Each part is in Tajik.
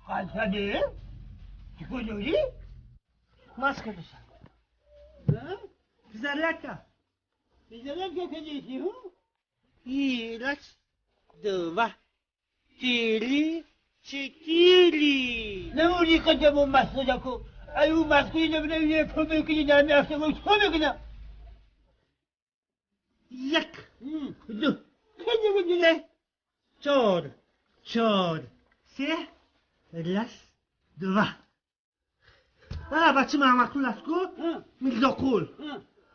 Қанчаде? Чӣ дорӣ? Маска дошам. Зарядка. Зарядка кадеси, ҳу? И раз, два, три, четыре. Намуди қадаму масхудаку. Аю масхуди намуди пумекини нами автомобил пумекина. Як, ду, Кадегудиле. чор, чор, се, раз, два. А, бачи Маҳмадқул аст ку? Мирзоқул.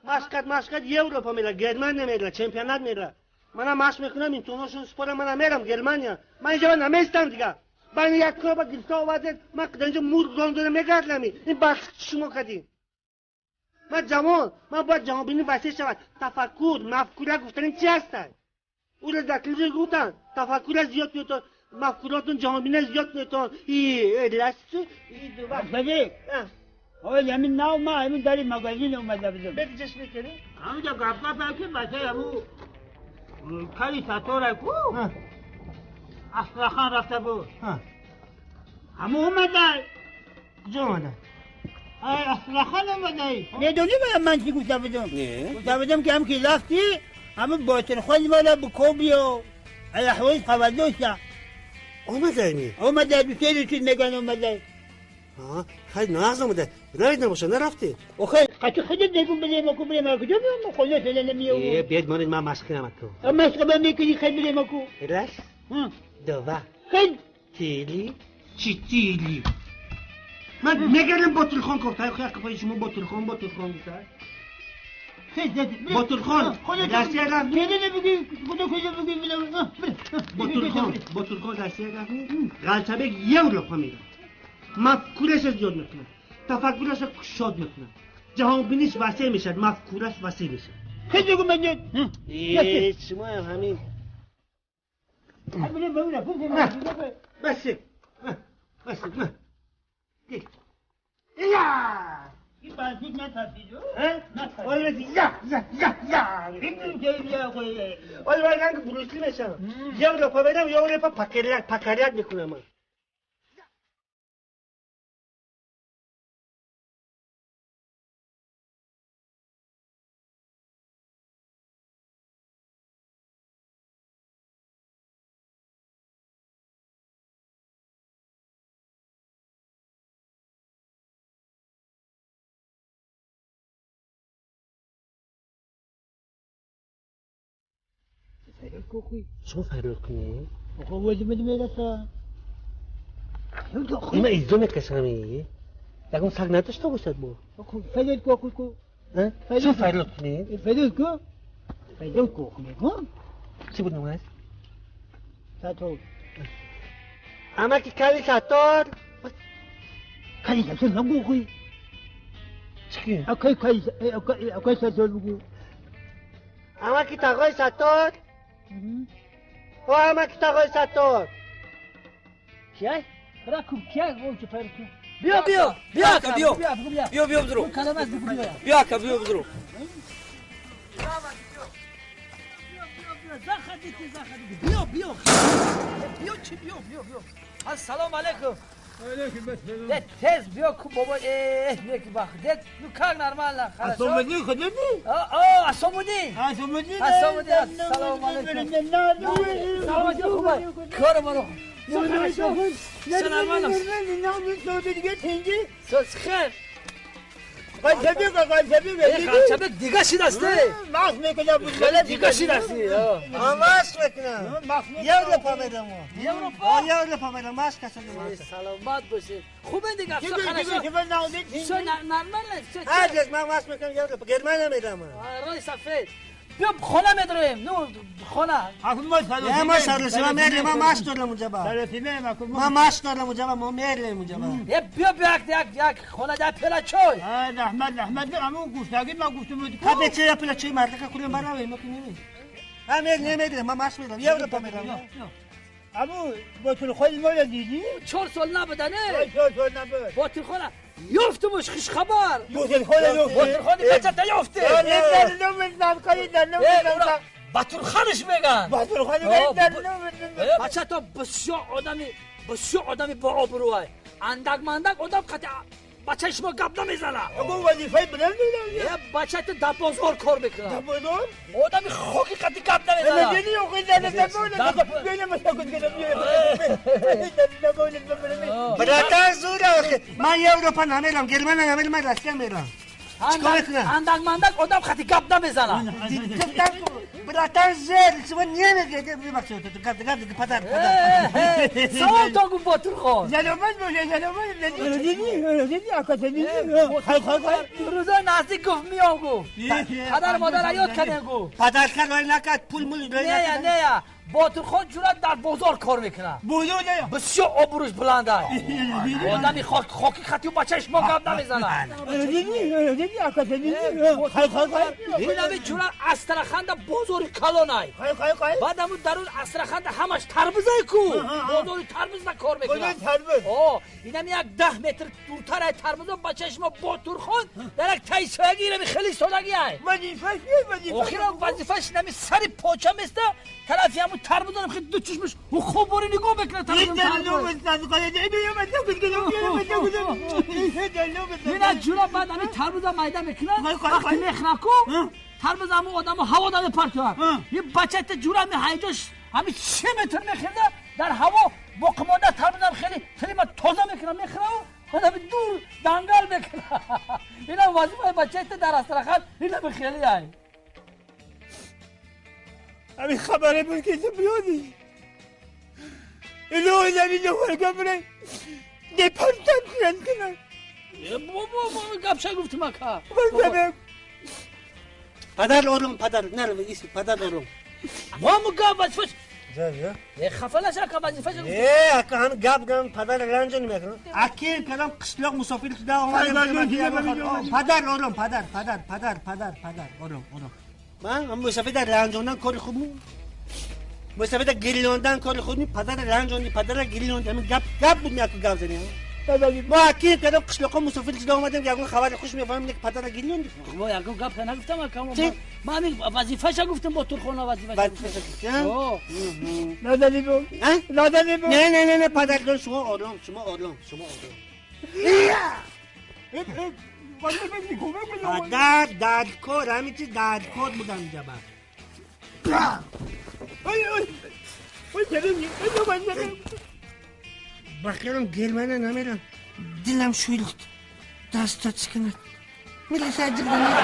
Машқат, машқат Европа мера, Германия мера, чемпионат мера. Мана машқ мекунам, имтиҳоношон спорам, мана мерам Германия. Ман инҷо наместам дига. Бани як коба гирифта овардед, ман дар инҷо мург рондона мегардам. Ин бахт шумо кардин. Ман ҷавон, ман бояд ҷаҳонбинӣ васеъ шавад. Тафаккур, мафкура гуфтанин чи ҳастад? Уро дар телевизор гуфтанд, тафаккура зиёд кунедтон, мафкуротон ҷаҳонбинӣ зиёд кунедтон. И раз, и два. Садиқ. Ой, ҳамин нав ма ҳамин дари магазин омада будам. Беди ҷашн мекардӣ? Ҳаминҷа гап-гап ки бачаи ҳаму кали сатора ку Астрахан рафта буд. Ҳаму омада. Куҷо омада? Ай, Астрахан омада. Медонӣ ман чӣ гуфта будам? Гуфта будам ки ҳам ки рафтӣ, ҳаму ботирхон мала биков биё. Ай аҳволи хабардошта. Омадаи? Омада, бисёре чиз мегӯянд омада. Хай нағз омада. Раид набоша, нарафтӣ? Охе, қати худат бегум билем, аку билем, куҷо меом, хона феълан намеом. Э, биёд монед, ман машқ кунам аку. Машқ ба мекунӣ, хай билем аку. Раз, два, Хай. три, четыре. Ман мегардам Ботирхон кофта, як қафаи шумо Ботирхон, Ботирхон гуфта. Ботирхон, Россия рафт. Медонӣ бигӣ, худо куҷо бигӣ, билем. Ботирхон, Ботирхон Россия рафт. Ғалчабек Европа меравад. Мафкураша зиёд мекунад, тафаккураша кушод мекунад, ҷаҳонбиниш васеъ мешавад, мафкураш васеъ мешавад. Хай бигу ман. Э, шумоям ҳамин. Басе, басе. Я! Оли вай ранг Брюсли мешавам. Европа мерам, Европа пакарят, пакарят мекунам ман. Шумо фарёд кунед? Има иззо мекашам. Ягон саг надошта бошад бо? Шумо фарёд кунед? Чӣ буд номаш? Амаки кали Саттор. Кали Саттор нагӯ. Чӣ кунем? Акай кали акай Саттор бугӯ. Амаки тағои Саттор. О, амаки тағои Саттор. Кияй? Ракуб кияй? О, чӣ фарқ? Биё, биё, биё, ака, биё. Биё, биё, бизру. Биё, ака, биё, бизру. Заходите, заходите. Биё, биё. Биё, чӣ биё, биё, биё. Ассалому алейкум. Дед, тез биё ку бобо, э, неки бах. Дед, ну как нормально, хорошо? Асомудин худони? О, Асомудин. Асомудин. Асомудин, ассалому алейкум. Салом алейкум, хубай. Кор маро. Всё хорошо. Всё нормально. Всё хер. Ғалчабек дига шидаст. Махс мекунам. Хеле дига шидасти. Машқ мекунам. Европа мерам. Европа? Европа мерам, машқ кашам. Саломат бошед. Хубе дига, всё хорошо. Всё нормально, всё. Ҳаргиз ман машқ мекунам Европа, Германия мерам. Рои сафед. Биё хона медроем. Ну, хона. Не, ма саросима мерем, ман машқ дорам унҷа ба. Ман машқ дорам унҷа ба, мо мерем унҷа ба. Е, биё, биё, як як як хона да пела чой. Раҳмат, раҳмат, ҳамун гуфтагӣ ман гуфтам. Ха бечера пела чой мардака кулем баравем, мо ки немем. Ха мер немедем, ман машқ мерам, Европа мерам. Ҳамун ботирхони моро дидӣ? 4 сол набуда, не? 4 сол набуд. Ботирхона ёфтумуш, хушхабар. Ботирхона ёфт. Ботирхони бачата ёфте. Батурханаш меган. Батурхани Бачато бисёр одами Бисёр одами бо обрӯай. Андак мандак одам қати бачаи шумо гап намезанад. Агар вазифаи баланд дорад. Е, бачаи ту дар бозор кор мекунад. Дар бозор? Одами хоки қати гап намезанад. Медонӣ, охи, Братан, зура, охи. Ман Европа намерам, Германия намерам, ман Россия мерам. Чикор мекунам? Андак мандак одам қати гап намезанад. Братан, зер, шумо намегӯед, бибахшед, гап, гап, падар, падар. Салом то гуфт Ботурхон. Саломат бошед, саломат. Рӯзои наздик гуфт миём гуфт. Падар модар ёд кардем гуфт. Падарка рой накард, пул мул рой накард. Не, не, Ботурхон ҷурат дар бозор кор мекунад. Бозор не. Бисёр обрӯш баланд аст. Одами хоки хати бачаи шумо гап намезанад. Инами ҷурат Астраханда бозори калонай. Баъд аму дарун Астраханда ҳамаш тарбузай ку. Бозори тарбузда кор мекунад. О, инами як 10 метр дуртар ай тарбузо бачаи шумо Ботурхон дар як таи соягӣ инами хеле содагӣ ай. Вазифаш чист, вазифаш? Охирам вазифаш инами сари поча места тарафи ҳамун тарбузонам хеле ду чишмаш хуб бори нигоҳ мекунад. Ина ҷура баъд ҳамин тарбуза майда мекунад, вақте мехӯрад ку тарбуз ҳамун одамо ҳаво намепартояд. Ин бачаи ҷура ҳами ҳайҷош ҳами 3 метр мехӯрда дар ҳаво боқимонда тарбузам хеле тилима тоза мекунад, мехӯрад баъд ҳами дур дангал мекунад. Ина вазифаи бачаи дар Астрахан инами хеле ай. ҳамин хабаре буд ки ту биёдӣ. Илоҳи замин дохора депортам кунанд кунанд. Бобо, гапша гуфтум ака. Падар ором, падар, нарав, иси, падар ором. Маму гап вазифаш. Хафа наша ака, вазифаш. Э, ака, ҳам гап гам падар ранҷон мекунад. Аки калам қишлоқ мусофир шуда омадам. Падар ором, падар, падар, падар, падар, падар, ором, ором. Ман ҳам мусофир ранҷондан кори хуб му. Мусофир гирлондан кори хуб ни, падар ранҷони, падар гирлонди. Ҳамин гап гап буд меаку гап занем. Мо аки кадом қишлоқҳо мусофир шуда омадем, ягон хабари хуш мефаҳмем, ки падара гирлонди. Мо ягон гап нагуфтам ака. Ман ҳамин вазифаша гуфтам, Ботурхона вазифаша. Вазифаша гуфтам? Надани бу. Надани бу. Не, не, не, не, падарҷон, шумо ором, шумо ором, шумо ором. Падар дар кор, ҳамин чиз дар кор будам инҷа баъд. Ба хиёлам Германия намерам. Дилам шӯйлид. Даста чиканад. Мирасад ҷиғданад.